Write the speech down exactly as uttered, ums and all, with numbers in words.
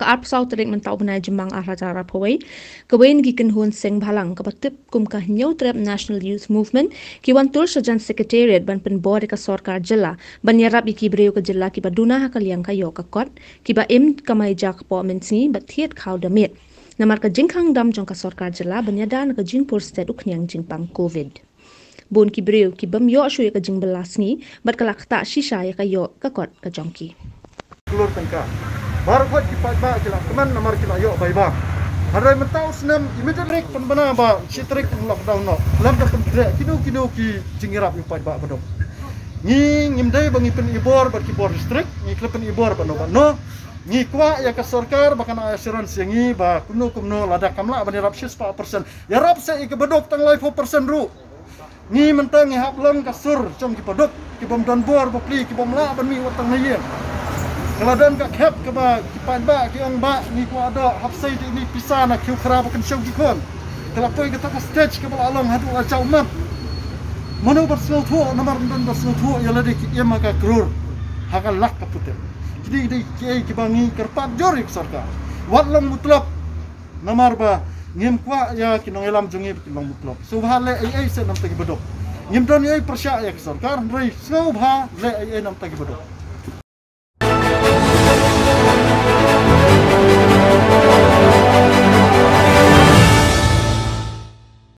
Ka arphew saw tarik mynta u bnai Jymmang ar hajar arphew wei, kawei na ki kynhun seng bhalang kaba tip kum ka Hynñiewtrep National Youth Movement ki wan tur sha jan Secretariat ban pynbor ïa ka sorkar jylla ban ïarap ïa ki briew ka jylla kiba duna ha ka liang ka ïoh ka kot, kiba im kamai ja kpoh mynsngi bad thied khaw da miet. Namar ka jingkhang dam jong ka sorkar jylla ban ïada na ka jingpur stet u khñiang jingpang Covid. Bun ki briew ki bym ïoh shuh ïa ka jingbylla sngi bad ka la ktah shisha ïa ka ïoh ka kot ka jong ki. Klur tyngka. Baroh ki paidbah ki la kmen namar ki la ïoh bai bang. Hynrei mynta u snem immediate tarik pynbna ba shi tarik lockdown noh. Lem da pyntreh kino kino ki jingïarap ïa u paidbah baduk. Ngi ngim dei ba ngi pynibor bad ki bor district, ngi khlem pynibor bad no bad no. Ngi kwah ïa ka sorkar ba kan ai assurance ïa ngi ba kumno kumno lada kam lah ban ïarap shispah percent. Ïarap sa ïa ki baduk tang laiphew percent ruh. Ngi mynta ngi hap long ka sur jong ki baduk, ki bym don bor bapli, ki bym lah ban mih wat tang na ïing. Ka la don ka khep kaba ki paidbah ki ong ba ngi kwah doh hap sei dei ni pisa na khiew khra ba kynshew ki khun. Ka la poi kata ka stage kaba la long haduh la jaw mat. Mano ban sngewthuh, namar ym don ban sngewthuh ïa lade ki im ha ka klur, ha ka lak ka putit. Kine dei kiei kiba ngi kyrpad jur ïa ka sorkar. Wat long mutlop. Namar ba ngim kwah ïa ki nongïalam jong ngi ba kin long mutlop. Sngewbha leh ei ei seh namar ki baduk. Ngim don ei pyrshah ïa ka sorkar, hynrei sngewbha leh ei ei namar ki baduk.